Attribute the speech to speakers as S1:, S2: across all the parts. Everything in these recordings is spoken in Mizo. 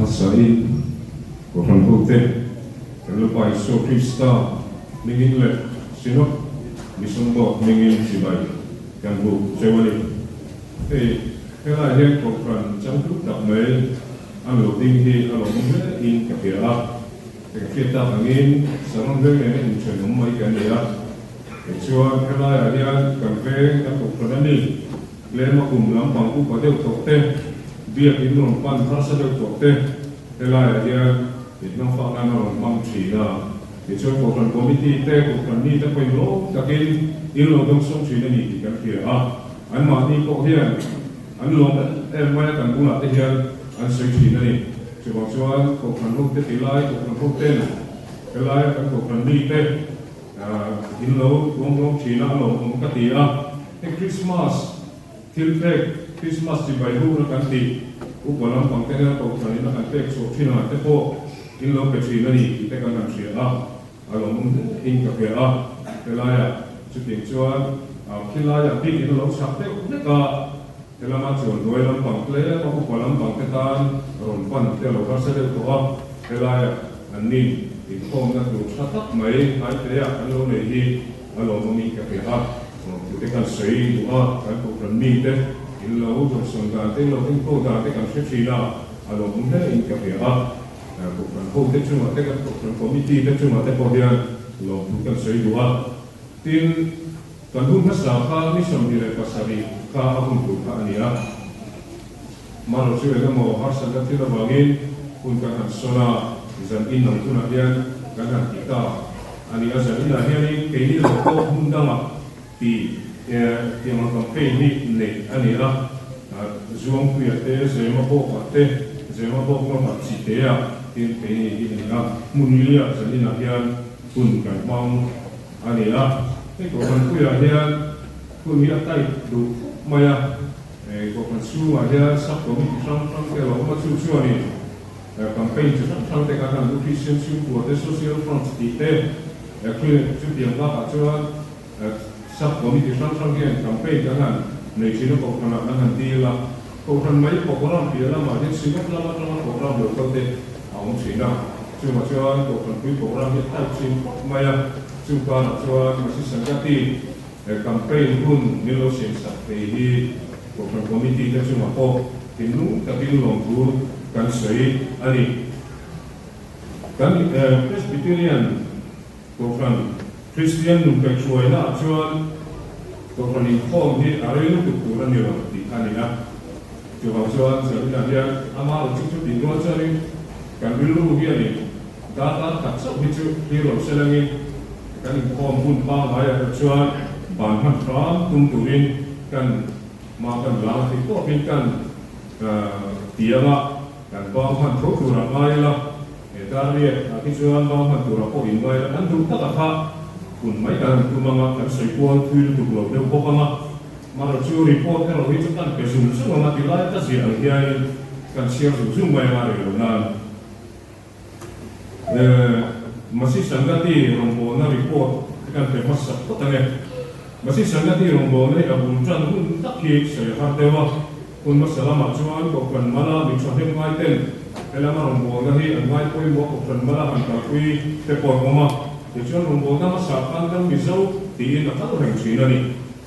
S1: Hmasain Kohhran hote kan Lalpa Isua Krista hmingin leh Synod Mission Board hmingin chibai kan buk cheu a ni. Hei helaiah hian Kohhran changtluk tak mai an lo ding hi a lawmawm hle in ka hria a. Eng hriat tak angin Saron veng nena inthenawm mai kan ni a. Tichuan helaiah hian kan veng kan Kohhran a ni. Tlema kum lampang upa deuh tawh te, biakin rawn pan harsa deuh tawh te, helaiah hian inhmang fak nan a rawn hmang thin a. Tichuan Kohhran Committee te, Kohhran mi te pawhin lawm takin in lo dawngsawng thin a ni tih kan hria a. Anmahni pawh hian an lawm em em mai a, kan bulah te hian an sawi thin a ni. Chuvang chuan Kohhran ho te ti lai, Kohhran ho ten helaia kan Kohhran mi te in lo tuamlawm thin a, a lawmawm ka ti a. Hei Krismas thil pek, Krismas chibai rukna kan tih, upa lampang te hian kohhran in a kan pek chhuah thin ang te pawh in lo pe thin a ni tih te kan han hria a, a lawmawm hle in ka hria a. Helaiah chutiang chuan khilaiah bik in a lo chhak deuh hlek a, helama chuan hnuai lampang tlem a upa lampang te tan rawn pan te a lo harsa deuh tawh a, helaiah an nin inkhawmna tur tha tak mai hnaiteah kan lo nei hi A lawmawm in ka hria a, tute kan sawi duh a, kan kohhran mite in lo dawhsawn dan te, in lo enkawl dan te kan hre thin a, a lawmawm hle in ka hria a. Kohhran ho te chungah te, kan kohhran committee te chungah te pawh hian lawmthu kan sawi duh a. Tin, kan hun hmasa kha ni 27 kha a hun tur kha a ni a. Maro chu engemaw harsatna thil avangin hun kan han sawn a, zan in ang hunah hian kan han ti ta a ni a, zan inah hianin keini lo pawh hmun dangah ti tiang ang campaign hi neih a ni a, Zuangpuia te, Zema Bawkah te, Zema Bawk lamah Chiteah tin keini hi a ni a, hmun liah zan inah hian hun kan hmang a ni a, hei Kohhranpuiah hian hun hi a tight duh khawp mai a. Kohhran chhungah hian sub committee hrang hrang te a lo awm a, chu chuanin campaign chi hrang hrang te kan han du Christian chhungkua te, social front tih te, chutiang bakah chuan sub committee hrang hrang hian campaign kan han nei thin a, kohhranah kan han dil a, kohhran mai programme piah lamah hian Synod lam atanga programme lo kal te a awm thin a, chungah chuan kohhranpui programme hi a type thin khawp mai a, chung karah chuan Masi Sangati He campaign hun min lo siam sak thei hi Kohhran Committee te chungah pawh thinlung takin lawmthu kan sawi a ni. Kan Presbyterian Kohhran Kristian nun kaihhruaina ah chuan Kohhran inkhawm hi a rei lutuk tur a ni lo tih a ni a. Chuvang chuan Zarina hian ama lo chu chutih rual chuanin kan rilru hianin Darkar khat chauh hi chu thlir lo se langin kan inkhawm hun pangngai ah chuan ban hman hram tum turin kan hma kan la thei tawpin kan tiang a, kan bang hman tho turah ngai ila, he darriat ah hi chuan bang hman turah pawh in ngai ila kan duh tak a kha hun mai kan han tum anga kan sawi kual thui lutuk lo deuh bawk anga mara chu report erawh hi chu kan pe zung zung anga tilai ka ziah ang hianin kan chhiar zung zung mai anga rei lo nan. Masi Sangati rawngbawlna report te kan pe hmasa phawt ang e. Masi Sangati rawngbawlna hi a bul tan hun tak hi sawi a har deuh a. Hun hmasa lamah chuan Kohhran mala mi thahnem ngai ten helama rawngbawlna hi an ngai pawimawh Kohhran mala han kalpui te pawh an awm a. Tichuan rawngbawlna hmasa khan kan Mizo tiin a kal reng thin a ni.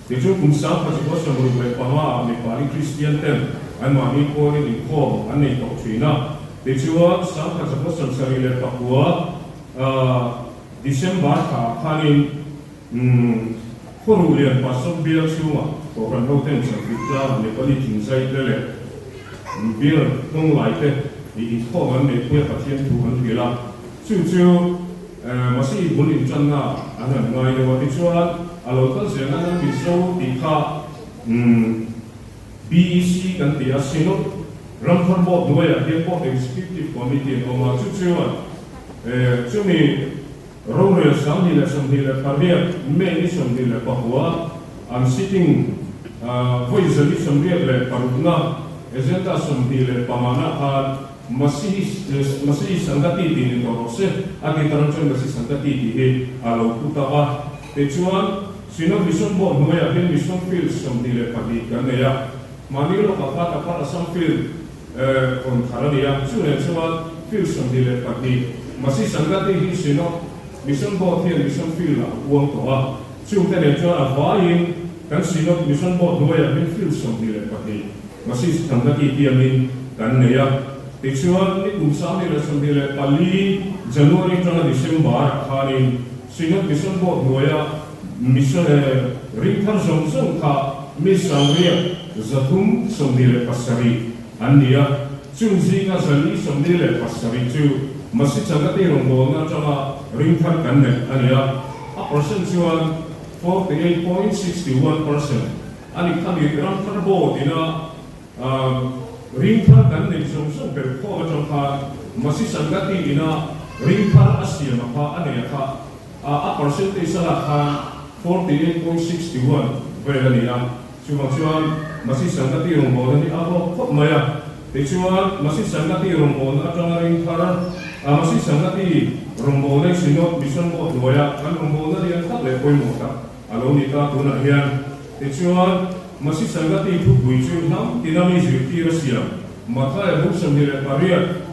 S1: Tichuan kum 1965 ah Nepali Kristian ten anmahni pawlin inkhawm an nei tawh thin a. Tichuan 1979 December thla ah khanin Khuaruh lian Pastor bial chhungah Kohhran hoten Chhakdip tlangah Nepali thingzai te leh bial hnunglai te inkhawm an neihpui a Pathian thu an hrilh a. Chu chu Masi bul inṭanna an han ngai deuh a, tichuan a lo kal zel nan an Mizo tih kha BEC kan ti a, Synod Ramthar Board hnuaiah hian Board Executive Committee an awm a, chu chuan chumi rorel 2028 May ni 29 an sitting vawi zali sawmriat leh parukna agenda 25 na khan Masihi Masihi Sangati tih ni tawh rawh se, a ti taram chuan Masihi Sangati tih hi a lo pu ta a. Tichuan, Synod Mission Board hnuaiah hian Mission Field 22 kan nei a. Mahni lawkah khan Upper Assam Field Hawn thar a ni a, chu nen chuan field 22 Masi Sangati hi Synod Mission Board hian Mission Field ah a puang tawh a, chungte nen chuan a vaiin kan Synod Mission Board hnuaiah hian field 22 Masi Sangati tiangin kan nei a. Tichuan, ni kum 2024 January atanga December ah khanin Synod Mission Board hnuaia Mission ring thar zawng zawng kha mi 337 an ni a, chung zinga 447 chu Masi Changati rawngbawlna atanga ring thar kan neih a ni a, a percent chuan 48.61% a ni. Khami ram thar board ina ring thar kan neih zawng zawng ber khawm atang khan Masi Changati ina ring thar a siam a kha a nei a kha A percentage a lak khan 48.61 vel a ni a, chuvang chuan Masi Sangati rawngbawlna hi a hlawk khawp mai a. Tichuan, Masi Sangati rawngbawlna atanga ring thar a, Masi Sangati rawngbawlna Synod Mission Board hnuaia kan rawngbawlna lian tak leh pawimawh tak a lo ni ta tunah hian. Tichuan, Masi Sangati thupui chu hnam tina mi zirtir a siam Mathaia bung 28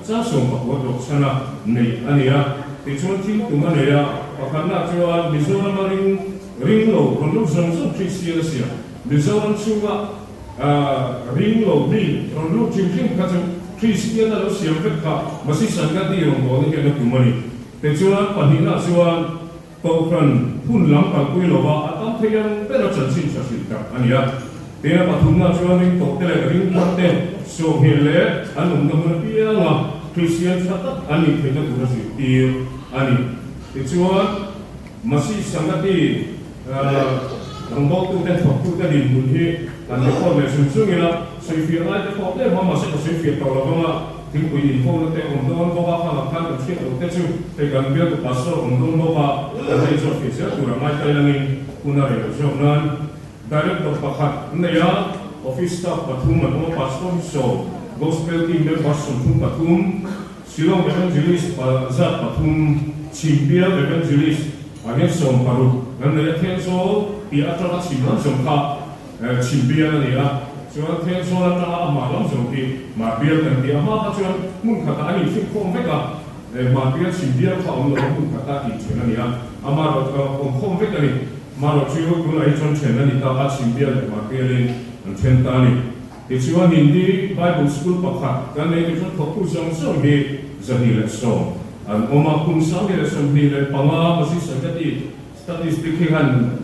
S1: chang 19 dawh chhana neih a ni a, tichuan thil tum a nei a, pakhatna chuan Mizorama ring ring lo rawn lut zawng zawng Kristian a siam. Mizoram chhunga ring lo mi rawn lut hrim hrim kha chu Kristian a lo siam vek kha Masi Sangati rawngbawlna hian a tum a ni. Tichuan pahnihna chuan Kohhran hun lam kalpui lova a tam thei ang bera chanchin tha hrilh tak a ni a. Tina pathumna chuan ring tawhte leh ring thatte sawhheh leh an awmna hmun apianga Kristian tha tak an nih theihna tura zirtir a ni. Tichuan, Masih Sangati rawngbawltute thawktute dinhmun hi kan record leh zung zung ila, sawifiah laite pawh tlem a, mahse ka sawifiah tawh lo vang a. Thingpui inkhawmna te awm dawn bawk a, khangah khan kan hriat loh te chu hei kan bialtu pastor awm dawn bawk a, kan hei zawk fih zel tur a ngai tai langin hun a rei loh zawk nan Director pakhat an nei a, office staff pathum an awm a, pastor hi sawm, gospel team members 33, Shillong Evangelist pa zat pathum, Chhim bial Evangelist ah hian 16 an nei a, Thenzawl piah atanga chhim lam zawng kha Chhim bial a ni a, chuan Thenzawl atanga a hmar lam zawng hi Hmar bial kan ti a, hma kha chuan hmun khatah an infinkhawm vek a, Hmar bial chhim bial kha awm lo a hmun khata inthen a ni a, amaherawh awmkhawm vek a ni. Amaherawh chu tunah hi chuan then a ni ta a, chhim bial leh hmar bialin an then ta a ni. Tichuan Hindi Bible School pakhat kan nei tichuan thawktu zawng zawng hi 210 an awm a, kum 2025 position ka ti. Statistic hi han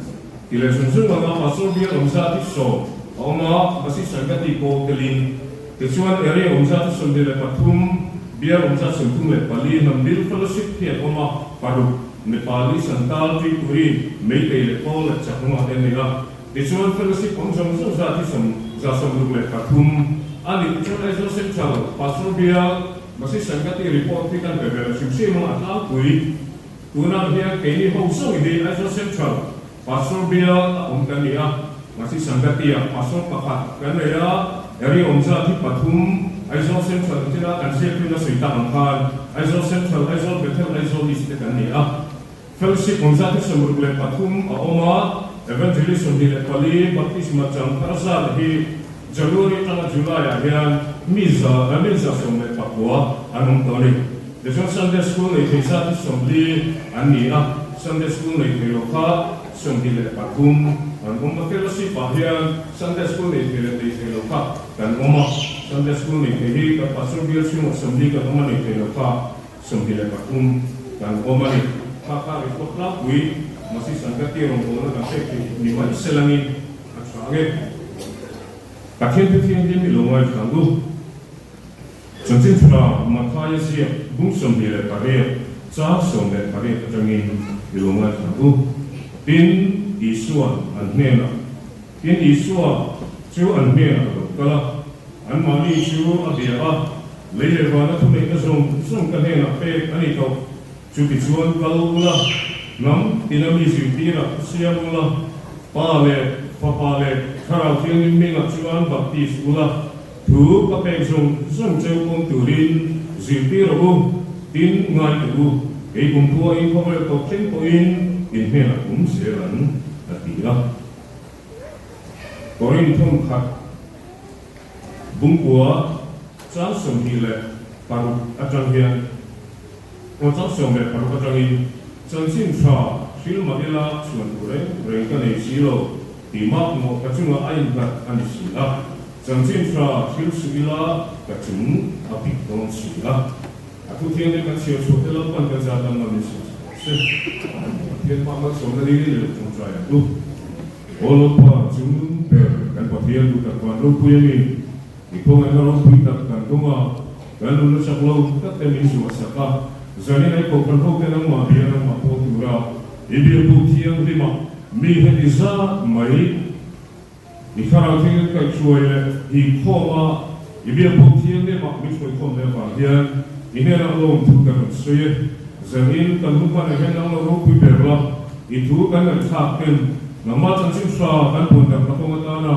S1: ti leh zung zung ang a, pastor bial awm zat hi 10 a awm a, Masi Sangati pawh telin. Tichuan area awm zat hi 23, bial awm zat 34, hnam bil fellowship hi an awm a, paruk, Nepali, Santal, Tripuri, Meitei leh Kawl leh Chakma te an ni a. Tichuan fellowship awm zawng zawng zat hi 163 a ni. Tichuan Aizawl Central Pastor bial Masi Sangati report hi kan pe ve lo hrim hrim ang a tlangpui. Tunah hian keini ho zawng hi Aizawl Central Pastor bial a awm kan ni a, Masi Sangati-ah Pastor pakhat kan nei a, area awm zat hi pathum, Aizawl Central ang china kan ziak hlun a sawi tak ang khan Aizawl Central, Aizawl Bethel, Aizawl East te kan ni a. Fellowship awm zat hi 63 a awm a, Evangelist 24, Baptisma chang thar zat hi January atanga July-ah hian mi za mi 119 an awm tawh a ni. Tichuan Sunday School nei thei zat hi 40 an ni a, Sunday School nei thei lo kha 23 an awm a. Fellowship ah hian Sunday School nei thei leh nei thei lo kha kan awm a, Sunday School nei thei hi kan Pastor bial chhungah 40 kan awm a, nei thei lo kha 23 kan awm a ni. Kha kha report tlangpui Masi Sangati rawngbawlna kan pek theih ni mai selangin a tha ang e. Pathian thu thianghlim i lo ngaithla ang u. Chanchin thla Mathaia ziak bung 28 chang 18 atangin i lo ngaithla ang u. Tin, Isua'n an hnenah, Tin, Isua chu an hnenah a lo kal a, anmahni chu a bia a, Lei leh vana thuneihna zawng zawng ka hnenah pek a ni tawh. Chutichuan kal ula, hnam tina mi zirtirah thu siam ula, Pa leh Fapa leh Thlarau Thianghlim hmingah chuan baptis ula, thu ka pek zawng zawng cheu pawm turin zirtir rawh u, tin ngai teh u, kei kum khuain khawvel tawp thleng pawhin in hnenah kum zel an, a ti a. Korinth thawnkhat bungkua. Chang 26 atang hian aw chang 16 atangin Chanchin tha hril mah ila chhuan tur reng reng ka nei si lo tih mak mawh ka chungah a innghat a ni si a, Chanchin tha hril suh ila ka chung a pik dawn si a. A thu thianghlim kan chhiar chhuah te Lalpan kan zat dam ngam in sawi chhuah rawh se. Pathian hma malsawmna dingin leh tawngtai ang u. Aw Lalpa, chung ber kan Pathian duh tak van ropui a ni. I khawngaihna ropui tak kan dawng a, kan nunna chak lo tak te min zuah sak a, zanin ai kohhran ho te nangmah bia nangmah pawl tura i biakbuk thianghlim a mi heti zat mai i thlarau thing kaihhruai leh inkhawm a i biakbuk thianghlim ah min hruaikhawm leh avang hian i hnenah lawmthu kan rawn sawi e. Zanin kan hun hmanah hian nang lo ropui ber la, i thu kan ngaihthlak ten nangmah chanchin hra kan puan darhna kawng atana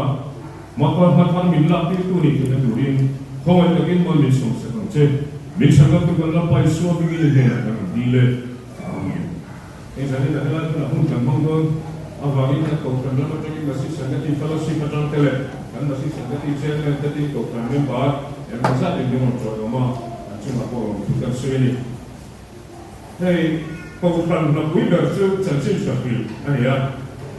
S1: Makar hma thar min lak tirtu nih theihna turin khawngaih takin mawi min sawmsak ang che. Min chhan tu kan Lalpa Isua hmingin i hnenah kan rawn dil e. Amen. Hei zanin a helai hmunah hun kan hmang dawn avangin kan Kohhran ram atangin Masih Sangati Fellowship atang te leh kan Masih Sangati Chairman te tin Kohhran member engmaw zat in min rawn chawiawm a, an chungah pawh rawn thu kan sawi a ni. Hei Kohhran hlapui ber chu chanchin hra hrilh a ni a,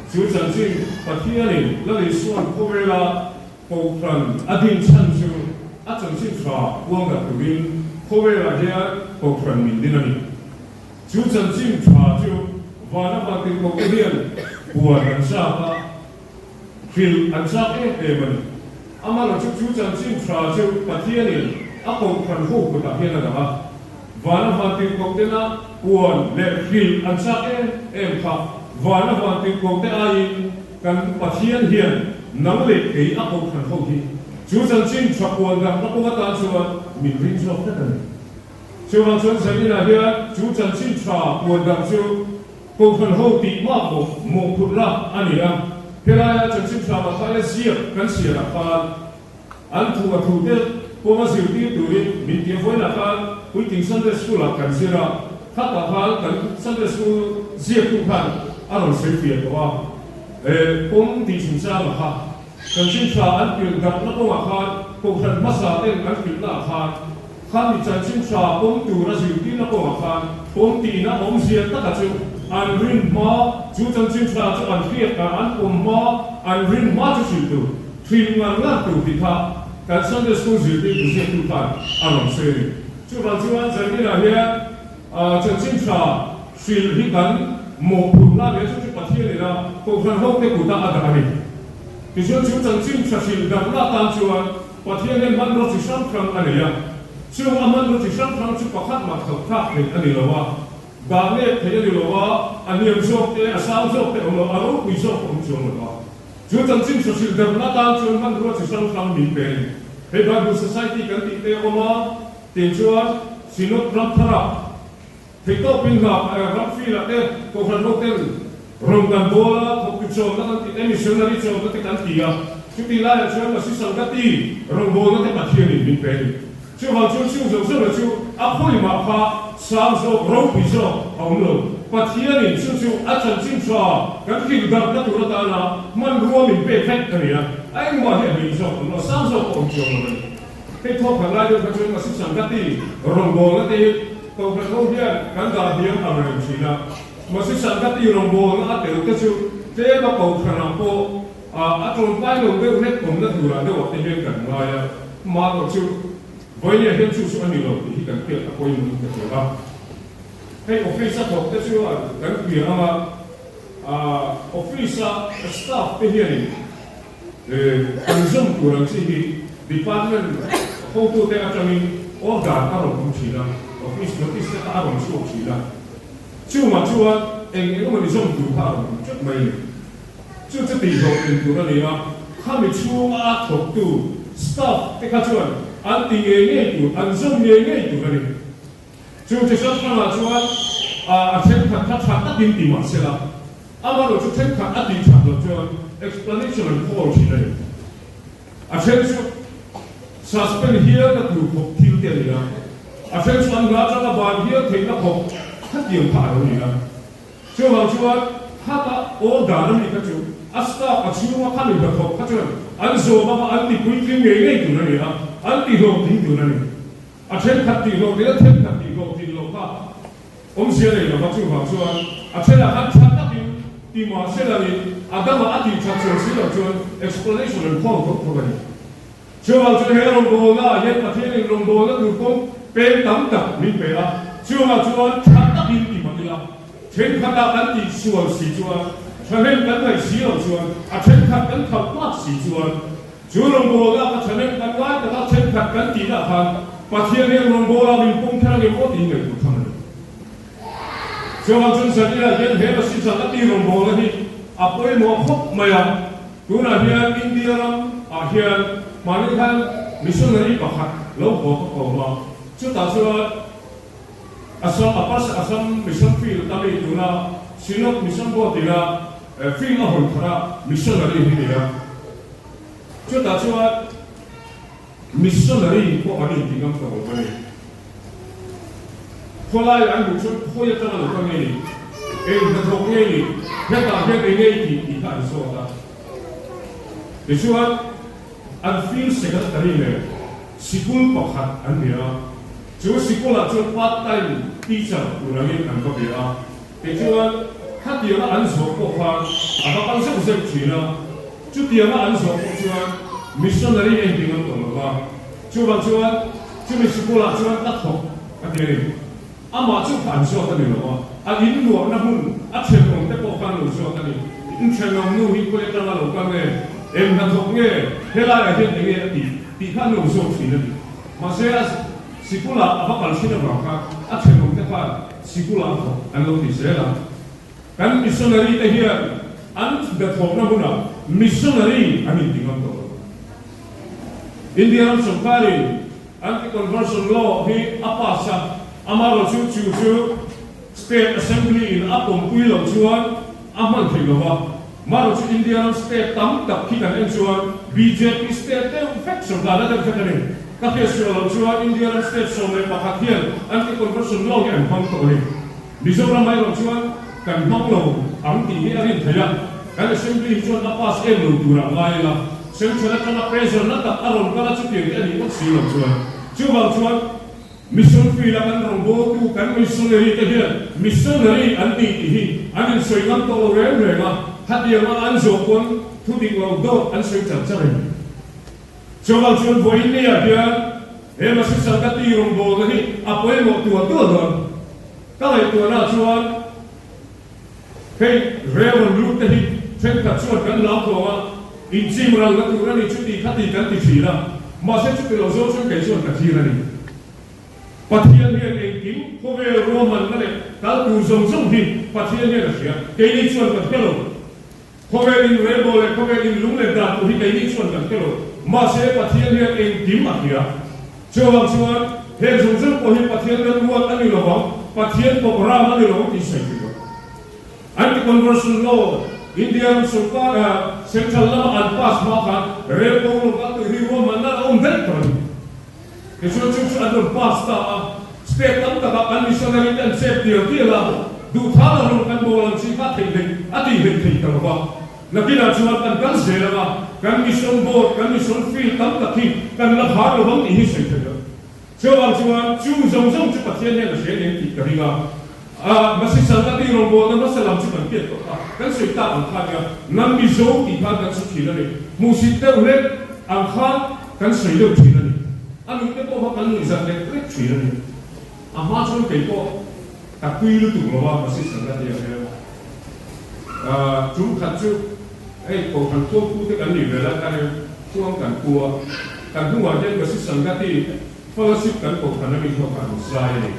S1: chu chanchin Pathianin Lal Isua'n khawvela Kohhran a din chhan chu a chanchin hra puang dah turin khawvelah hian Kohhran min din a ni. Chu chanchin tha chu vana vantirhkohte hian puan an chak a, hrilh an chak em em a ni. Amaherawhchu chu chanchin tha chu Pathianin a Kohhran ho kutah hian a dah a, vana vantirhkohtena puan leh hrilh an chak em em kha vana vantirhkohte aiin kan Pathian hian nang leh kei a Kohhran ho hi chu chanchin tha puan dahna kawng atan chuan min ring zawk tlat a ni. Chuvang chuan zaninah hian chu chanchin tha puan dang chu Kohhran ho tih mak mawh mawhphurhna a ni a. Helaia chanchin tha Mathaia ziak kan chhiarah khan an thu a thute pawma zirtir turin min tia vawiinah khan puitling Sunday School-ah kan zir a, khatah khan kan Sunday School ziaktu khan a rawn sawi fiah tawh a, e pawm tih chungchangah kha chanchin tha an pilh darhna kawngah khan Kohhran hmasa ten an pilhnaah khan Khami chanchin tha pawm tura zirtirna kawngah khan pawm tihna awmzia taka chu an rin hma, chu chanchin tha chu an hriat a, an pawm hma, an rin hma chu hrilh tur, hrilh ngar ngar tur tih kha kan Sunday School zirtirtu ziaktu khan a rawn sawi a ni. Chuvang chuan zantinah hian chanchin tha hrilh hi kan mawhphurhna leh chu chu Pathian ina Kohhran hote kuta a dah a ni. Tichuan chu chanchin tha hrilh darhna atan chuan Pathian hian hmanraw chi hrang hrang a nei a, chung a hmanraw chi hrang hrang chu pakhat mah khalh thlak theih a ni lo a, dah nep theih a ni lo a, a hniam zawk te, a sang zawk te awm lo, a ropui zawk a awm chuang lo a. Chu chanchin hrilh derna atan chuan hmanrua chi hrang hrang min pe a ni. Hei Bible Society kan tih te a awm a, tin chuan Synod ram tharah Theihtawpin hna ram filah te Kohhran ho ten rawn kan bawl a, thawktu chawlhna kan tih te, missionary chawlhna te kan ti a, chutih laiah chuan Masi Sangati rawngbawlna te Pathianin min pe a ni. Chuvang chuan chung zawng zawng chu a khawimah kha sang zawk, ropui zawk a awm lo. Pathianin chu chu a chanchin tha kan hrilh darhna tur atana hmanrua min pek vek a ni a, a engmah hi a hlim zawk awm lo, a sang zawk a awm chuang lo a ni. Hei thawk khat lai deuh kha chuan Masi Sangati rawngbawlna te hi Kohhran ho hian kan dah hniam ang reng thin a. Masi Sangati rawngbawlna a tel te chu tlem a Kohhranah pawh a tawnpai lo deuh hlek awmna turah deuhah te hian kan ngai a, mahrawh chu vawinia hian chu chu a ni lo tih hi kan hriat a pawimawhin ka hria a. Hei office a thawk te chu kan piang ang a, office a staff te hianin Kan zawm tur ang chi hi Department hotute atangin order a rawn awm thin a, office notice te kha a rawn chhuak thin a, chungah chuan eng eng emawni zawm tur kha a rawn awm teuh mai a ni. Chu chu tihhlawhtlin tur a ni a, khami chhunga thawktu staff te kha chuan an ti ngei ngei tur, an zawm ngei ngei tur a ni. Chu chi hrang hrangah chuan a thenkhat kha tha takin ti mah se la, amaherawh chu thenkhat a tih that loh chuan explanation an call thin a ni. A then chu suspend hial na tur khawp thil te a ni a, a then chu an hla atanga ban hial theihna khawp khatiang kha a lo ni a. Chuvang chuan khata aw dan a mi kha chu a staff a chhunga khami hnathawk kha chuan an zawm anga an ti puitling ngei ngei tur a ni a. an tihlawhtling tur a ni. A thenkhat tihhlawhtlin a thenkhat tihhlawhtlin loh kha awmzia nei lova, chuvang chuan a thenah khan tha takin ti mahse langin a dangah a tih that chuan si loh chuan explanation an khawng tho tho a ni. Chuvang chuan he rawngbawlna ah hian Pathianin rawngbawlna tur kawng peng tam tak min pe a, chuvangah chuan tha takin ti mah ila, thenkhatah kan tih sual si chuan, thahnem kan ngaih si loh chuan, a thenkhat kan khalh tlak si chuan, chu rawngbawlna ka thahnem kan ngai taka thenkhat kan tihna khan Pathian hian rawngbawla min pawm kher angem aw tiin ngaihtuah tham a ni. Chuvang chuan Zanina hian he Masjid a ti rawngbawlna hi a pawimawh khawp mai a. Tunah hian India ram ah hian mahni khan missionary pakhat lo haw ka kawm a, chutah chuan Assam Upper Assam Mission Field a mi tuna Synod Mission Board ina field a hawn thar a missionary hi ni a, chutah chuan Missionary pawh an inti ngam tawh lo a ni. Khawlai an hmuh chuan khawi atanga lo kal nge ni? Eng hnathawk nge ni? Hetah hian eng nge i tih tih kha an zawt a. Tichuan, an field secretary nen sikul pakhat an ni a. Chu sikulah chuan part time teacher tur angin an va bia a. Tichuan, khatianga an zawh pawh khan a va kal zeuh zeuh thin a. Chutianga an zawh pawh chuan missionary engtin an tawh lo va. Chuvang chuan chumi sikulah chuan ka thawk a ti a ni. Amah chu kha an zawt a ni lo a, a in luahna hmun a thenawm te pawh khan lo zawt a ni. In thenawm nu hi khawi atanga lo kal nge, eng hnathawk nge, helaiah hian enge a tih tih kha an lo zawt thin a ni. Mahse a sikulah a va kal thin avang khan a thenawm te khan sikulah a thawk an lo ti zel a. Kan missionary te hian an hnathawkna hunah missionary an inti ngam tawh lo. India ram sawrkarin Anti-Conversion Law hi a pass a, amaherawhchu chu chu State Assembly in a pawmpui loh chuan a hman theih lo va. Amaherawhchu India ram state tam tak khi kan en chuan bjp state deuh vek sawrkarna deuh vek a ni. Ka hriatsual loh chuan India ram state 11 hian Anti-Conversion Law hi an hmang tawh a ni. Mizoram erawh chuan kan hmang lo ang tih hi a rin theih a, kan Assembly hi chuan a pass em lo turah ngai ila, Central atanga pressure na tak a rawn kal a chutiang te a nih ngawt si lo chuan. Chuvang chuan Mission field a kan rawngbawltu kan missionary te hian missionary an ni tih hi an insawi ngam tawh lo reng reng a, khatianga an zawh pawn thu dik lo dawt an sawi char char a ni. Chuvang chuan vawiin niah hian he Masjid Sangati rawngbawlna hi a pawimawh tual tual dawn. Ka ngaihtuahna chuan hei rel rawn lut te hi thenkhat chuan kan hlauthawng a, inchim ralna tur a ni chuti khati kan ti thin a, mahse chuti lo zawng chuan kei chuan ka thlir a ni. Pathian hian engkim khawvel ruahmanna leh kal tur zawng zawng hi Pathian hian a hria, keini chuan kan hre lo. Khawvel in relbawl leh khawvel in lung let dan tur hi keini chuan kan hre lo. Mahse Pathian hian engkim a hria. Chuvang chuan heng zawng zawng pawh hi Pathian kan ruat a ni lo vang, Pathian programme a ni lo tih sawi thei lo. Anti-conversion law India ram sorkar central lama an pass hma khan rel kawng lo kal tih hi ruahmanna a awm daih tawh a ni. Tichuan chu chu an rawn pass ta a, state tam takah kan missionary te an chep tial tial a, duhthal a rawn kan bawl ang chi kha theih hleih a tih hleih thei ta lo va. Nakinah chuan kan kal zel ang a, kan mission board, kan mission field tam tak hi kan la khar lo vang tih hi sawi thei lo. Chuvang chuan chu zawng zawng chu Pathian hian a hria nen tih ka ring a, a Masisal a tih rawngbawlna hmasa lam chu kan piat tawh kha, kan sawi tak ang kha nia, Nam Mizo tih khan kan sawi thin a ni, hmuhsit deuh hlek ang khan, Kan sawi deuh thin a ni. A nuih te pawh kha kan nuih zat lek lek thin a ni. A hma chuan kei pawh ka tui lutuk lo a, Masjid Sangati ah hian tum khat chu hei Kohhran Tuangpu te kan nih ve lai khan hian Tuang kan pu a, kan hnungah hian Masjid Sangati Fellowship kan Kohhran ami khaw kha an zai a ni.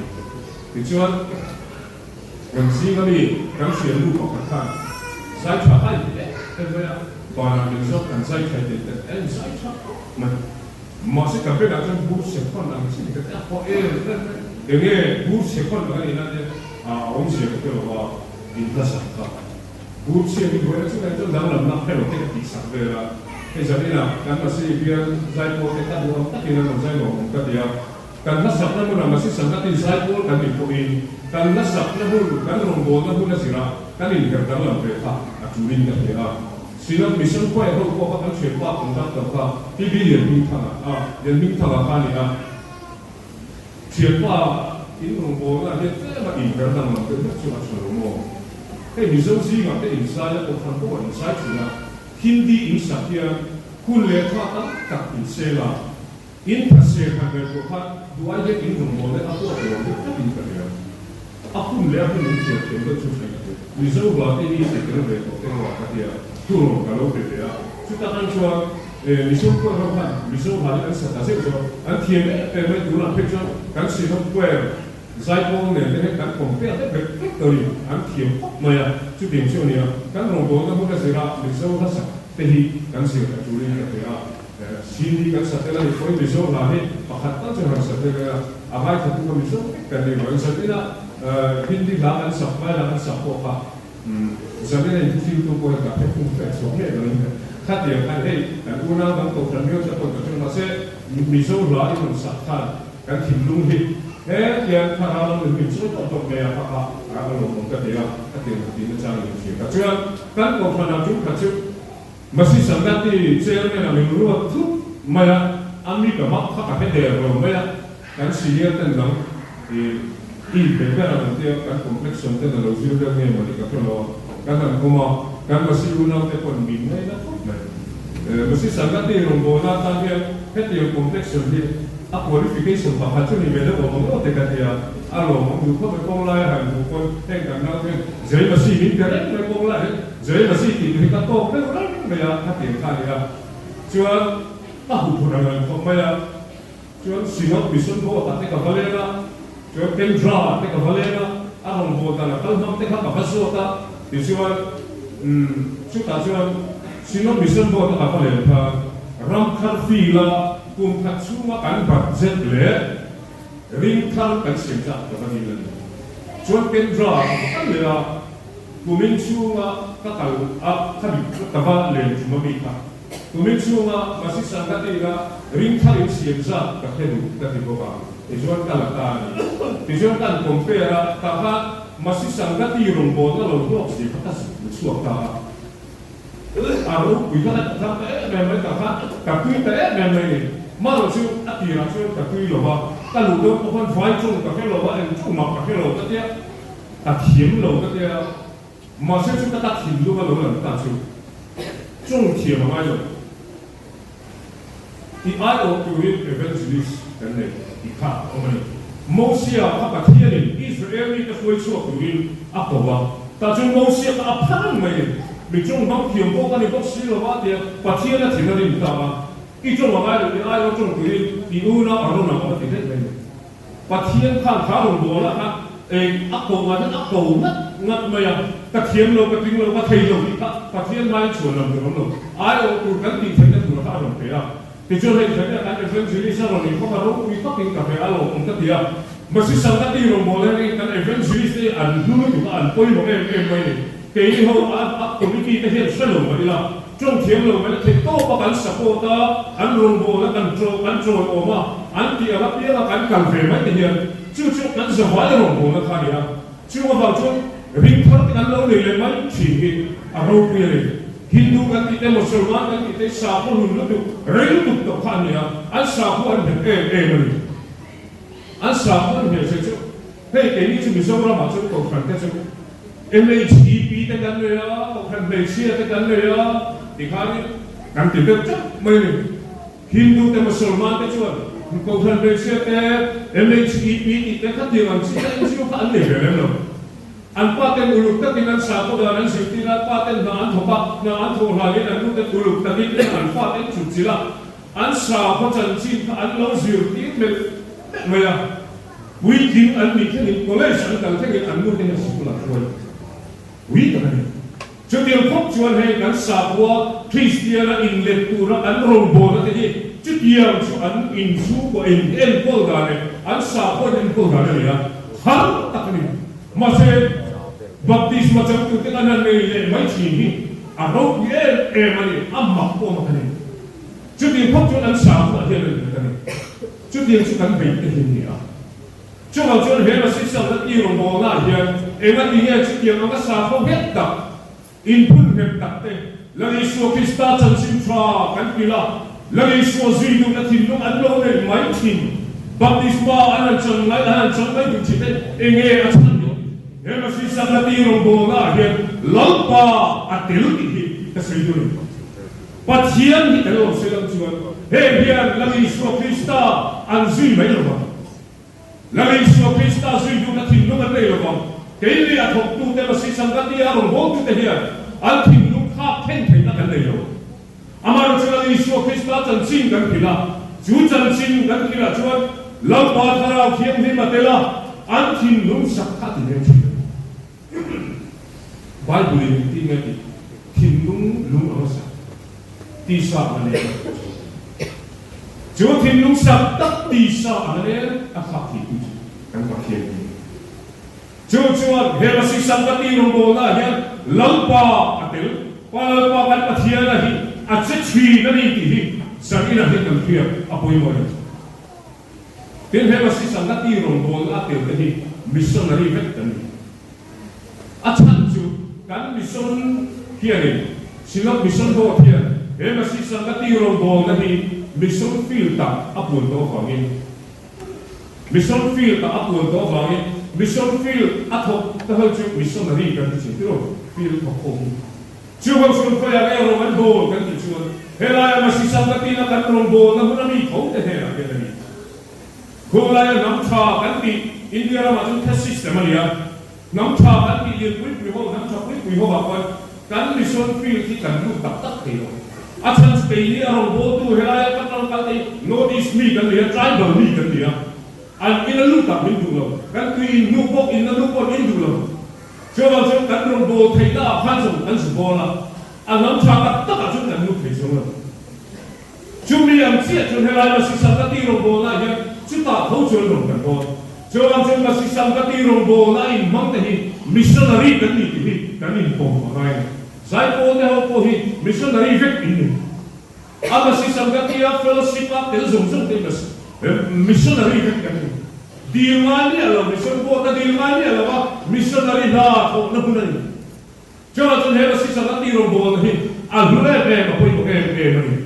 S1: Tichuan kan zing ami kan hriatnu pakhat khan zai tha ai ti em em mai a, banah min zawt kan zai thei teh teh en zai tha khawp mai. Mahse ka benah chuan bur chhe khawn ang chi ka ti a, haw em em mai. Enge bur chhe khawn ang a nih nan te a awmzia ka ti lo a, in hla sak kha. Bur chhia min buaina chu ngaih chuan danglamna hre lo te ka tih sak vel a, hei zaninah kan Masi bial zaipawl te ka duh ang takin an rawn zai nuam awm ka ti a. Kan hlasakna hmunah Masi Sanghatin zaipawl kan nih pawhin kan hlasakna hun, kan rawngbawlna hun a zirah kan inher danglam ve kha a tulin ka hria a. Synod Mission Choir ho pawh kha kan thianpa conductor kha TB Lianhmingthanga a, Lianhmingthanga kha a ni a. Thianpa in rawngbawlna hian tlema inher danglam deuh hlek chu a tha lo maw? Hei Mizo zingah te inzai a, Kohhran pawh a inzai thin a, Hindi insak hian hun leh tha tam tak inseng a, In phase han ngaihtuah khan duai hian in rawngbawlna a pawh lo deuh tlatin ka hria. A hun leh a hun in thiam thiam deuh chu thaih ka ti. Mizo hla te hi ti tel ve tawh te ho ah ka tia thurawn ka lo pe ve a. Chuta tan chuan Mizo khuai ho khan Mizo hla hi an sa ta zeuh zeuh a, an thiam em em mai tunah phei chuan kan Synod Choir zaipawl nen te hian kan compare vek vek vek tawh a ni, an thiam khawp mai a, chutiang chu a nia. Kan rawngbawlna hmun a zira Mizo hla sak te hi kan zir a tulin ka hria a. Sini kan sa tel a ni pawhin Mizo hla hi pakhat tal chu han sa tel ila, a ngaithla tu kha Mizo vek kan ni lo. Zanina Hindi hla kan sak, Vai hla kan sak pawh kha zanina inthuhriltu pawh hian ka phe khum fek chhuak miah lo in khatiang khan hei kan unau dang kohhran miau te pawhin ka hre mahse Mizo hla i rawn sak khan kan thinlung hi hetiang thlarau lam in min chawi tawp tawp mai a kha kha a lawmawm ka ti a, khatiang ka tihna chang in hria ka chuan kan kohhranah tum khat chu Masi Sangati chairman a min ruat thut mai a, a mi ka mak kha ka hre der lo mai a, kan senior ten dang i i be ber ang an tia, kan complexion ten a lo zir vel nge mawni ka hre lo a, kan han awm a, kan Masi unau te pawn min ngaina khawp mai. Masi Sangati rawngbawlna atan hian hetiang complexion hi a qualification pakhat chu ni ve deuh awm ang aw te ka tia, a lawmawm duh khawp mai, kawng laia han hmuh pawn heng kan nau te hian Jai Masi min pe reng mai kawng laiah hian. Zai Masi tih te hi ka tawk deuh reng mai a, khatiang kha a ni a. Chuan ka huphurh ang reng khawp mai a, chuan Synod Mission Board ah te ka va leng a, chuan Kendra ah te ka va leng a, a rawngbâwl dan a kal hmang te kha ka va zawt a, tichuan umm chutah chuan Synod Mission Board a ka va len khan Ramthar field a kum khat chhunga kan budget leh ringthar kan siam chak ka va dil a ni. Chuan Kendra ah ka va kal leh a. Kumin chhunga ka kal a khami ka va len tum a mi kha. Kumin chhunga Masi Sanghatina ringthar in siam zat ka hre duh ka ti bawk a, tichuan ka la ta a ni. Tichuan kan compare a, tah khan Masi Sanghati rawngbawlna lo hlawk zia kha ka zuk lu chhuak ta a. A ropui kha ka thar ta em em mai, tah khan ka tui ta em em mai ni. Marawh chu a tirah chuan ka tui lo va, ka luh dawn pawh khan vai chung ka hre lo va, eng chung mah ka hre lo ka tia. Ka thiam lo ka tia, mahse chu ka ta thinlung a lo lang ta chu chung thiam a ngai lo. Ti aiawh turin evangelist kan nei tih kha a awm a ni. Mosia kha Pathianin Israel mite hruai chhuak turin a ko a, tah chuan Mosia kha a pha reng mai ni. Mi tawng hmang thiam pawh ka ni bawk si lo a tia Pathian a thin a rim ta a, i tawng a ngai lo ti aiawh tawng turin i unau a rawn ang awm a ti daih mai ni. Pathian khan kha rawn bawl a kha eng a ko ngah hian a ko ngat ngat mai a, ka thiam lo, ka tling lo, ka thei lo tih kha Pathian hmain chhuan lam tur awm lo, aiawh tur kan tih theihna tur kha a rawn pe a. Tichuan hei thei kan evangelist a rawn inkhawm a, ropui takin ka hre a lawmawm ka ti a, Masi Sangati rawn bawl hian hei kan evangelist te hi an hlu lutuk a, an pawimawh em em mai ni. Keini ho a a committee te hian hre lo mah ila, tawng thiam lo mai la theih tawp a kan support a, an rawngbâwl a kan chaw kan chawiawm a, an tih ang apiang a kan kal ve mai te hian chu chu kan zavai rawngbâwlna kha a ni a. Chung avang chuan ring thar te kan lo nei leh mai thin hi a ropui a ni. Hindu kan tih te, Mosolman kan tih te sakhaw hlun lutuk, rei lutuk tawh kha an ni a, an sakhaw an nghet em em a ni. An sakhaw an nghet zia chu hei keini chu Mizoramah chuan Kohhran te chu MHEP te kan nei a, Kohhran hmeichhia te kan nei a, tikhanin kan ti deuh teuh mai a ni. Hindu te Mosolman te chuan Kohhran hmeichhia te, MHEP tih te khatiang ang chi te NGO kha an nei ve lem lo. An pa ten uluk takin an sakhaw dan an zirtir a, pa ten hna an thawk a, hna an thawh hlanin an nu ten uluk takin an fa ten chhut chilh a, An sakhaw chanchin kha an lo zirtir melh melh mai a, puitling an nih thlengin college an kal thlengin an nu te hian sikul an hruai pui tak a ni. Chutiang khawp chuan hei kan sakhua Kristiana inlet tura kan rawngbawlna te hi chutiang chu an inchhungkaw in enkawl dan leh an sakhua in enkawl dan a ni a, har tak a ni. Mahse, baptisma changtute kan han nei leh mai thin hi a ropui em em a ni, a mak pawh mak a ni. Chutiang phawt chuan an sakhuah hian an nghet a ni. Chutiang chu kan beih te hi a ni a. Chuvang chuan he Masih Salna tih rawngbawlnaah hian engati nge chutiang anga sakhaw nghet tak, inphun nghet tak te Lal Isua Krista chanchin tha kan pilh a, Lal Isua zui duhna thinlung an lo neih mai thin. Baptisma an han chan ngai, an han chang mai duh thin e, enge a chhan ni? He Masi Sangati rawngbawlna ah hian Lalpa a tel tih hi ka sawi dawn a ni. Pathian hi tel lo se lam chuan heng hian Lal Isua Krista an zui mai lo vang. Lal Isua Krista zui duhna thinlung an nei lo vang. Keini a thawktute Masi Sangati a rawngbawltute hian an thinlung thlak thleng theihna kan nei lo. Amaherawhchu Lal Isua Krista chanchin kan hrilh a, chu chanchin kan hrilhah chuan Lalpa Thlarau Thianghlim a tel a, an thinlung sak kha a ti hmel thin a ni. Bible-in engtin nge a tih? Thinlung lung ang a sak, tisa ang a nen. Chu thinlung sak tak tisa ang a nen a thlak theitu chu kan Pathian hi a ni. Chu chuan he Masi Sangati rawngbawlnaah hian Lalpa a tel. Pa Lalpa kan Pathiana hi a che thin a ni tih hi Zaninah hian kan hriat a pawimawh em? Tin, he Masi Sangati rawngbawlna a tel te hi missionary vek kan ni. A chhan chu kan mission hianin Synod Mission Board hian he Masi Sangati rawngbawlna hi mission field ah a puan tawh avangin Mission field ah a puan tawh avangin mission field a thawk ta ho chu missionary kan ti thin tiraw field thawk ho hi. Chu ho chuan khawiah nge rawng an bawl kan tih chuan helaia Masisang ka tina kan rawn bawlna hmun a mi tho te hnenah hian a ni. Khawlaia hnam tha kan tih India ramah chuan caste system a ni a, hnam tha kan tih lian pui pui ho, hnam tha pui pui ho ah khuan kan mission field hi kan lut tak tak thei lo. A chhan chu keini a rawn bawltu helaia ka kal kal te hi North East mi kan ni a, tribal mi kan ni a, an in a lut tak min duh lo, kan tui in hnu pawh in a lut pawh min duh lo. Chuvang chuan kan rawn bawl theihna ah khan zawng kan zu bawl a, a hnam tha tak tak ah chuan kan lut thei zawng lo. Chumi ang chiah chuan helai Masi Sangati rawngbawlna hian chutah tho chuan rawn kan dawn. Chuvang chuan Masi Sangati rawngbawlna a inhmang te hi missionary kan ni tih hi kan inpawm a ngai a ni. Zaipawl te ho pawh hi missionary vek in ni. A Masi Sangati a fellowship a tel zawng zawng te hi missionary vek kan ni. Dil ngai miah lo, mission board a dil ngai miah lo a, missionary hna thawhna hun a ni. Chuvang chuan he Masi Sangati rawngbawlna hi a hlu em em, a pawimawh em em a ni.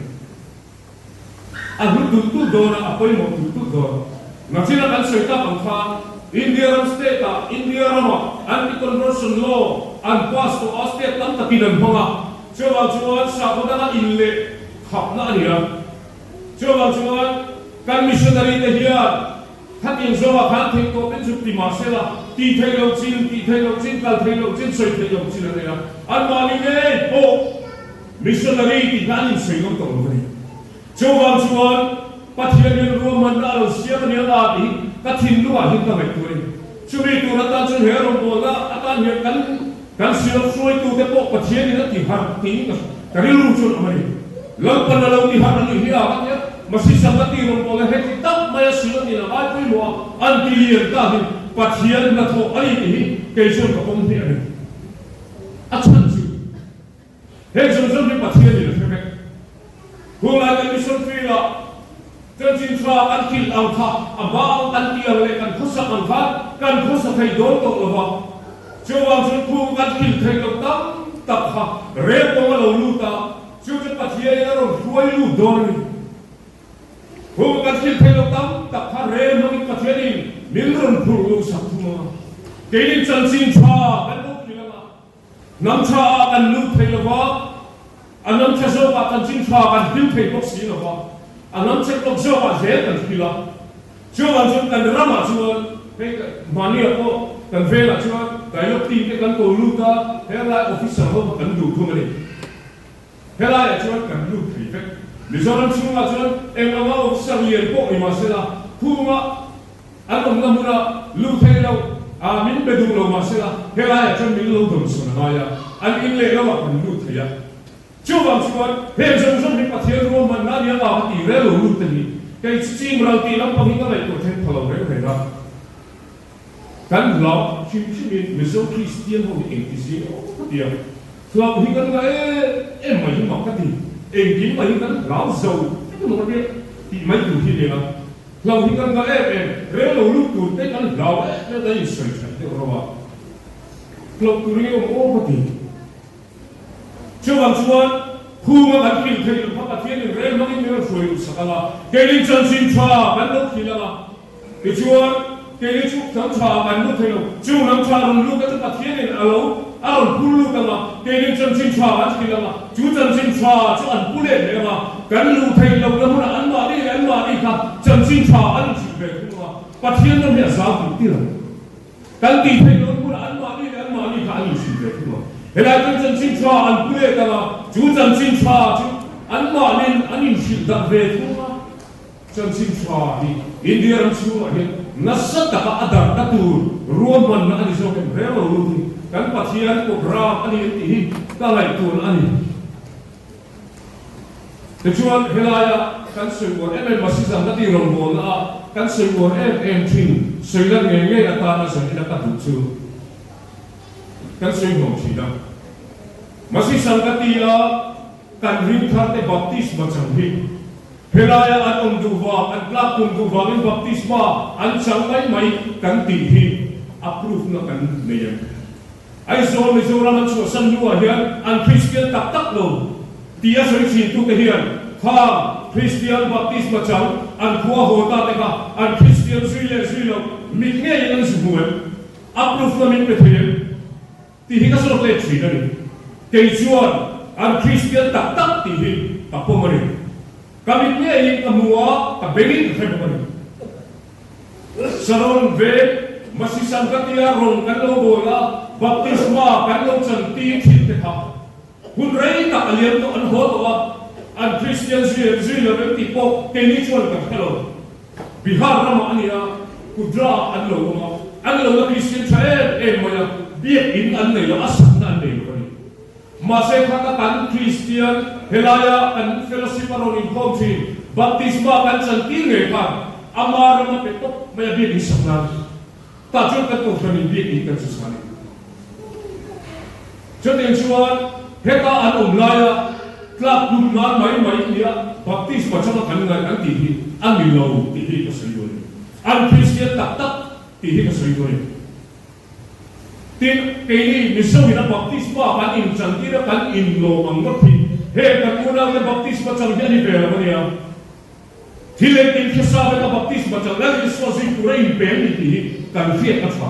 S1: A hlu tulh tulh dawn a, a pawimawh tulh tulh dawn. Nachina kan sawi tak ang khan India ram state ah, India ramah Anti-Conversion Law an pass tawh a, state tam takin an hmang a. Chuvang chuan sakhaw danga in leh khapna a ni a. Chuvang chuan kan missionary te hian Khatiang zawngah khan theih tawh te chu ti mah sela, tih theih loh chin, tih theih loh chin, kal theih loh chin, sawi theih loh chin an nei a. Anmahni ngei pawh missionary tih kha an insawi ngam tawh lo a ni. Chuvang chuan Pathianin ruahmanna a lo siam a nia la tih hi ka thinlungah hian ka ngaihtuah a ni. Chumi tur atan chuan he rawngbawlna atan hian kan kan silawk hruaitute pawh Pathianin a ti harh tiin ka ka rilru chuan awm a ni. Lalpan a lo ti harh a nih hi a ka tia. Masi Sangati rawngbawlna heti tak maia Synod in a ngai pawimawh a, an ti lian ta hi Pathian hnathawh a ni tih hi kei chuan ka pawm hmiah a ni. A chhan chu heng zawng zawng hi Pathian in a hre vek. Hunlai kan mission field ah chanchin tha kan kilh ang kha a hma ang kan tih ang leh kan khawsak ang khan kan khawsa thei dawn tawh lo va. Chuvang chuan khu kan kilh theih loh tam tak kha rel kawng a lo lut a, Chu chu Pathianin a rawn hruai lut dawn a ni. Hung kan thil theih loh tam tak kha rel hmangin Pathianin min rawn phurh luh sak thung ang a. Keinin chanchin tha kan lo thil ang a, hnam tha ah kan lut thei lo va, a hnam tha zawkah chanchin tha kan hil thei bawk si lo va, a hnam chhe tawk zawkah zel kan hil a. Chuvang chuan kan ramah chuan hei mahniah pawh kan velah chuan dialogue team te kan ko lut a, helai officer ho kha kan duh thung a ni. Helaiah chuan kan lut thei vek. Mizoram chhungah chuan eng anga officer lian pawh ni mahsela khunga an awmna hmuna luh theih loh a min be duh lo mahsela helaiah chuan min lo dawnsawn a ngai a, an in leh lamah kan lut thei a. Chuvang chuan heng zawng zawng hi Pathian ruahmanna a nia nga ka tih rel lo lut te hi kei chu chim ral tih lampang hi ka ngaihtuah then pha lo reng reng a. Kan hlau hrim hrimin Mizo Kristian ho hi engti zing awm ka ti a, hlau hi kan la em em mai hi mak ka ti, engkim mai hi kan hlau zo vek emaw ka tia tih mai tur hi nia, hlau hi kan la em em, rel lo lut tur te kan hlau em em kan insawi that deuh reuh a, hlauh tur hi awm aw ka ti. Chuvang chuan. Khunga kan hril theih loh kha Pathianin rel hmangin min rawn hruai duh sak ang a, keini chanchin tha kan lo hril ang a. Tichuan, keini chu hnam tha kan lut thei lo, chu hnam tha rawn lut te chu Pathianin a lo a rawn phur lut ang a, keini chanchin tha kan hril ang a, chu chanchin tha chu an pu let leh ang a, kan luh theih lohna hmunah anmahni leh anmahni kha chanchin tha an inhrilh ve thung ang a, Pathian ram hi a zau tih tir ang. Kan tih theih loh hmunah anmahni leh anmahni kha an inhrilh ve thung a. Helai chuan chanchin tha an pu let ang a, chu chanchin tha chu anmahnin an inhrilh darh ve thung a. Chanchin tha hi India ram chhungah hian nasa taka a darhna tur ruahmanna a ni zawk em reng lo lut hi kan Pathian programme a ni em tih hi ka ngaihtuahna a ni. Tichuan, helaia kan sawi uar em em Masizam ka tih rawngbawlna a kan sawi uar em em thin sawi lan ngei ngei atana zanin a ka duh chu kan sawi hlawm thin a. Masizam ka ti a kan ring thar te baptisma chang hi helaia an awm duh vang, an tlak tum duh vangin baptisma an chang mai mai kan tih hi a proof na kan nei em? Aizawl Mizoram an chhuahsan hnuah hian an Kristian tak tak lo tih a sawi thin tute hian khang Kristian baptisma chang an khua haw ta te kha an Kristian zui leh zui lo mit ngeiin an zu hmu em? A proof na min pe thei em? Tih hi ka zawt let thin a ni. Kei chuan an Kristian tak tak tih hi ka pawm a ni. Ka mit ngeiin ka hmu a, ka bengin ka hre bawk a ni. Saron veng, Masisan ka tia rawn kan lo bawl a, baptisma kan lo chan tir thin te kha hun rei tak a liam tawh an haw tawh a, an Kristian zui em zui lo em tih pawh keini chuan kan hre lo. Bihar ramah a nia, Kudra ah an lo awm a, an lo la Kristian tha em em mai a, biakin an nei lo, a sakna an nei lo a ni. Mahse khata kan Kristian helaia kan fellowship a rawn inkhawm thin, baptisma kan chantir ngei khan ama ram a pe tawp mai a biakin sak nan tah chuan kan kohhran in biakin kan chu chhan a ni. Chutiang chuan heta an awm laia tlak tum nan mai mai nia baptisma changa kan ngaih an tih hi a ni lo tih hi ka sawi dawn a ni. An Kristian tak tak tih hi ka sawi dawn a ni. Tin, keini Mizoin a baptisma kan inchantir a kan inlawm ang ngawt hi he kan unaute baptisma chang hi a ni ve lo a nia. Thil engtin hresa veka baptisma chang Lal Isua zui tur a inpem ni tih hi kan hriat a tha.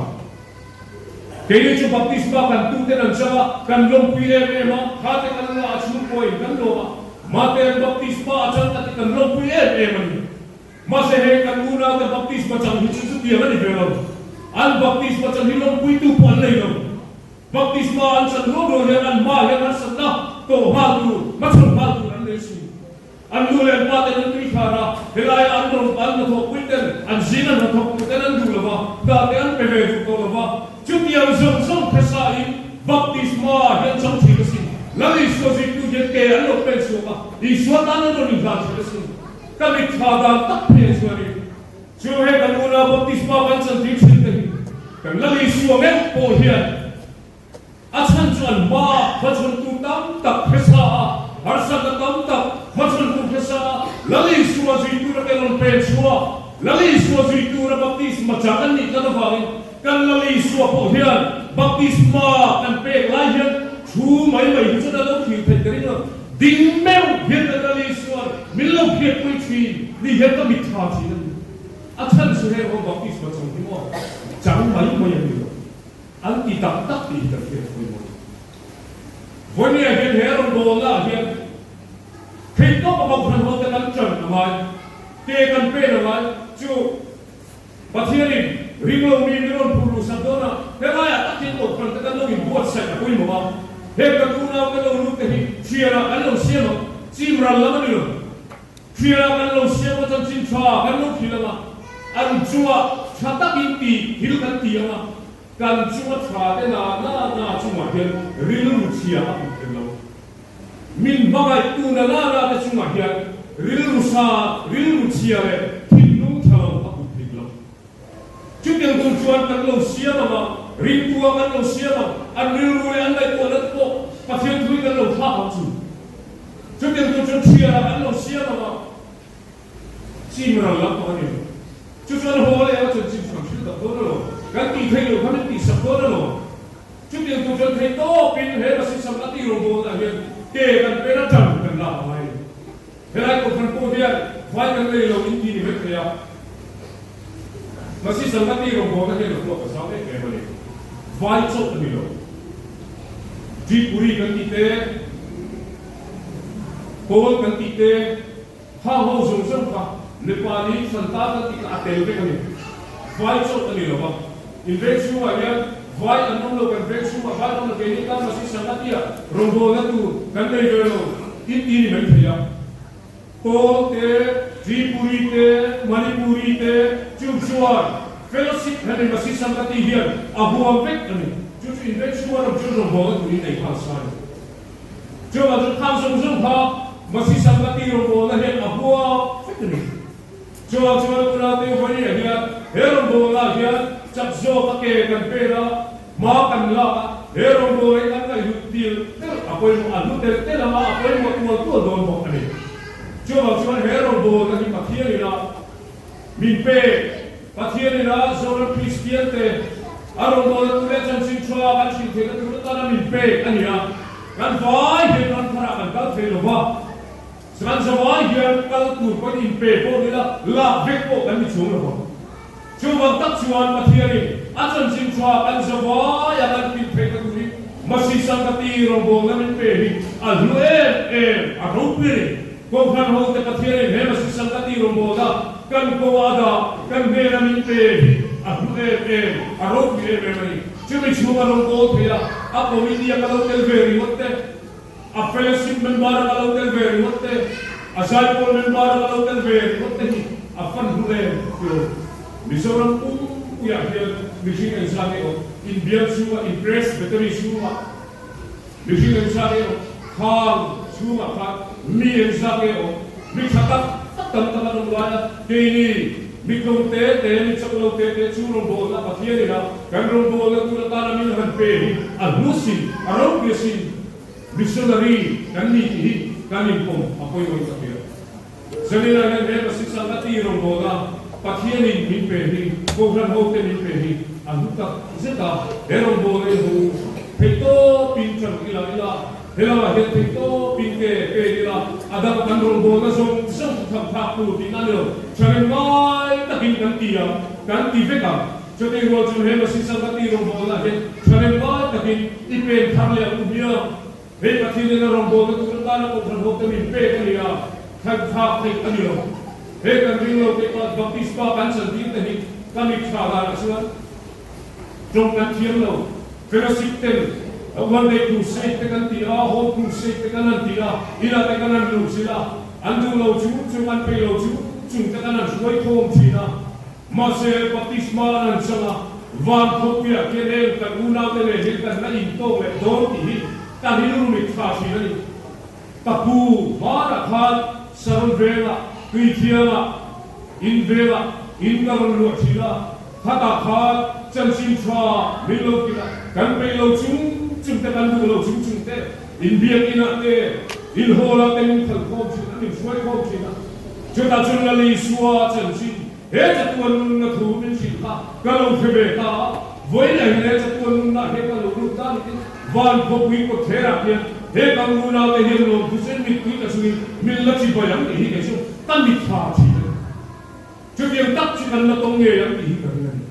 S1: Keini chu baptisma kan tuten an chang a, kan lawmpui em em a, thate kan la a chhungkuain kan lawm a, mate an baptisma a chang ta tih kan lawmpui em em a ni. Mahse heng kan unaute baptisma chang hi chu chutiang a ni ve lo. An baptisma chan hi lawmpuitu pawh an nei lo. Baptisma an chan rual rual hian an hma hian harsatna tawh nghal tur, hmachhawn nghal tur an nei si. An nu leh an pa ten an tui thar a, helaia an rawn an hnathawhpui ten an zing an hnathawk tur ten an duh lo va, hna te an pe ve duh tawh lo va. Chutiang zawng zawng hresain baptisma hi an chang thin asin. Lal Isua zuitu hian ke an lo pen chhuak a, Isua tan an rawn inhlan thin asin. Ka mitthla dan tak phei chuanin chu he kan unau baptisma kan chantir thin te hi kan Lal Isua meuh pawh hian a chhan chu an hma hmachhawntu tam tak hresa a, harsatna tam tak hmachhawntu hresa a, Lal Isua zui tura kan rawn pen chhuak, Lal Isua zui tura baptisma chang an nih tlat avangin kan Lal Isua pawh hian baptisma kan pek lai hian thu mai mai hi chuan a lo thlir theih ka ring lo. Ding meuh hian kan Lal Isuan min lo hriatpui thin ni hian ka mit tha thin a ni. A chhan chu heng ho baptisma chang hi maw chang mai mai an ni lo. An ti tak tak tih hi kan hriatpui maw. Vawinia hian he rawngbawlna ah hian theihtawp a kohhran ho te kan tan a ngai, ke kan pen a ngai chu Pathianin ringlo mi min rawn phur luhsak dawn a, helaiah takin kohhran te kan lo inbuatsaih a pawimawh a, heng kan unau te lo lut te hi thianah kan lo siam ang, chim ral lam a ni lo. Thianah kan lo siam a, chanchin tha kan lo thil ang a, an chunga tha takin tih thil kan ti ang a, kan chunga tha te na na na chungah hian rilru chhia a put thei lo. Min hmangaihtu na na na te chungah hian rilru sa, rilru chhia leh thinlung tha lo a put thei lo. Chutiang tur chuan kan lo siam ang a, ringtua kan lo siam ang, an rilru leh an ngaihtuahna te pawh Pathian thuin kan lo thlak ang chu. Chutiang tur chuan thianah kan lo siam ang a, chim ral lam pawh a ni lo. Chu chuan haw leh a chanchin chu kan hrilh tak dawn alawm, kan tih theih loh kha min tihsak dawn alawm. Chutiang tur chuan thei tawpin he Basisam a tih rawngbawlnaah hian ke kan pen a tan kan. Helai kohhran pawh hian vai kan nei lo in ti ni mai thei a. Masi Sangati rawngbawlna hian a huap a zau em em a ni. Vai chauh a ni lo. Tripuri kan tih te, Kawl kan tih te, khang ho zawng zawng kha Nepali, Santal kan tih kha a tel vek a ni. Vai chauh a ni lo va. In veng chhungah hian vai an awm lo, kan veng chhungah vai an awm lo, keini tan Masi Sangatia rawngbawlna tur kan nei ve lo in ti ni mai thei a. Kawl te, Tripuri te, Manipuri te chu chuan Fellowship hemi Masi Sangati hian a huam vek a ni. Chu chu in veng chhunga ram chu rawngbawlna tur in nei nghal sa a ni. Chuvang chuan khang zawng zawng kha Masi Sangati rawngbawlna hian a huam vek a ni. Chuvang chuan Unaute Vawiah hian he rawngbawlna hian chak zawk a ke kan pen a, hma kan lak a, he rawngbawlna hi kan ngaihhlut tel tel a pawimawh, a hlu tel tel anga a pawimawh tual tual dawn bawk a ni. Chuvang chuan he rawngbawlna hi Pathian ina min pek, Pathian ina Zoram Kristian te a rawngbawlna tur leh chanchin tha kan hrilh theihna tur atana min pek a ni a, kan vai hian ram tharah kan kal thei lo va. Kan zawai hian kal tur pawhin inpe pawh ni la, lak vek pawh kan ni chung lo vang. Chuvang tak chuan Pathianin a chanchin tha kan zawaia kan pin theihna turin Masi Sangati rawngbawlna min pe hi a hlu em em, a ropui a ni. Kohhran hote Pathianin he Masi Sangati rawngbawlna kan ko a dah, kan hnena min pe hi a hlu em em, a ropui em em a ni. Chumi chhunga rawngbâwl theia a committee a ka lo tel ve ringawt te, A fellowship member a ka lo tel ve ringawt te, a zaipawl member a ka lo tel ve ringawt te hi a fan hlu em tilo. Mizoram pumpuiah hian mihring engzat nge awm? Inbial chhungah, in presbytery chhungah mihring engzat nge awm? Khang chhungah khan mi engzat nge awm? Mi tha tak tak tam tak an awm lai a, keini mi tlawm te te, mi chak lo te te chu rawngbawlna Pathian ina kan rawngbawlna tur atana min han pe hi a hlu sin, a ropui asin. Missionary kan ni tih hi kan inpawm a pawimawhin ka hria. Zanina hian he Pasik Sangati rawngbawlna Pathianin min pe hi, Kohhran hote min pe hi a hlu tak zet a, he rawngbawlna hi ho theihtawpin tan ila ila, Helamah hian theihtawpin ke pen ila, a dang kan rawngbawlna zawng zawng chu tham thlak tur tihna a ni lo. Thanem ngai takin kan ti ang, kan ti vek ang. Chutih rual chu he Masi Sangati rawngbawlna hian thanem ngai takin i pen thar leh ang u hmiang. Hei Pathian ina rawngbawlna tur atana kohhran ho te min pek a ni a, than thlak theih a ni lo. He kan ring lo te pawh baptisma kan chantir te hi ka mitthla danah chuan tawng kan thiam lo. Fellowship ten one day crusade te kan ti a, home crusade te kan han ti a, inah te kan han luh zilh a, an duh lo chung chung, an peih lo chung chung te kan han hruai khawm thin a. Mahse, baptisma an han chang a, van khawpuiah khian heng kan unaute nen hian kan la intawk leh dawn tih hi kan rilru mit tha thin a ni. Ka pu hmanah khan Saron vengah, Tuithiangah, in vengah in ka rawn luah thin a, khatah khan chanchin tha min lo tir a, kan peih lo chung chung te, kan duh lo chung chung te, inbiak inah te, in hall ah te min khalh khawm thin a, min hruai khawm thin a. Chutah chuan Lal Isua chanchin he chatuan nunna thu min hrilh kha ka lo hre ve ta a, vawiin ah hian he chatuan nunna ah hian ka lo lut ta ni tin van khawpui kawtthlerah hian he kan unaute hian lawmthu sen mittui ta chungin min la chibai ang tih hi kei chu ka mitthla thin a ni. Chutiang tak chu kan la tawng ngei ang tih hi ka ring a ni.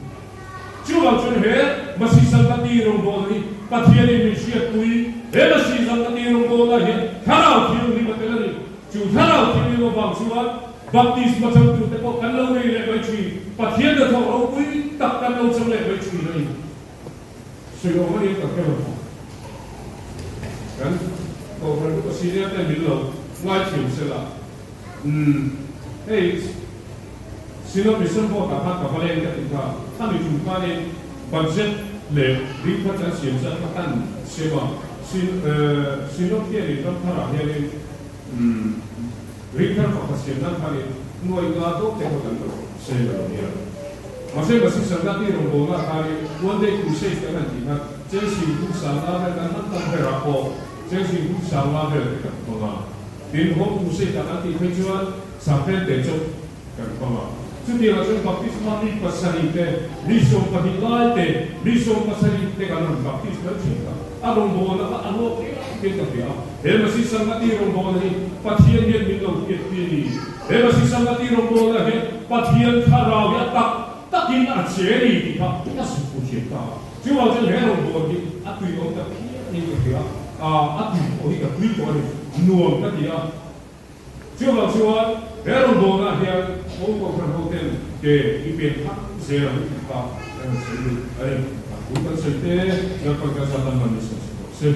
S1: Chuvang chuan he Masi Sangati rawngbawlna hi Pathianin min hriatpui, he Masi Sangati rawngbawlna hian Thlarau Thianghlim a tel a ni. Chu Thlarau Thianghlim avang chuan Baptisma changtute pawh kan lo nei leh mai thin, Pathian hnathawh ropui tak kan lo chang leh mai thin a ni. Sawi awm a ni ka hre lo. Kan Kohhran upa senior ten min lo ngaithiam sela. Umm hei Synod Mission Board ah khan ka va leng ka tih kha, khami tum khanin budget leh ringkhat kan siam chan kha kan sem a, Synod hianin ram tharah hianin umm ringthar pakhat siam nan khanin nuai nga dawt te kha kan lo sem a lo nia. Mahse Masi Sangati rawngbawlna ah khanin One Day Crusade kan han tih khan Chelsea kum sangla vel kan hman tam berah pawh Chelsea kum sangla vel te kan hmang a. Tin, home crusade ah kan tih phei chuan Sangten te chauh kan hmang a. Chutiangah chuan baptisma mi pasarih te, mi 12 lai te, mi 17 te kan rawn baptist mai thin kha a rawngbawlna kha a hlawk hle a. hian ka hria a. He Masi Sangati rawngbawlna hi Pathian hian min lo hriatpui a ni. He Masi Sangati rawngbawlna hian Pathian thlarau hi a tak takin a che a ni tih kha ka zuk thiam ta a. Chuvang chuan he rawngbâwl hi a tui awm ta phianin ka hria a, a tui pawh hi ka tui tawh a ni, nuam ka ti a. Chuvang chuan he rawngbâwlnaah hian Home Kohhran hoten ke i pen phak zel ang tih kha ka rawn sawi duh a ni. Tun kan sawi te, Lalpan kan zat a man ni sawi rawh se.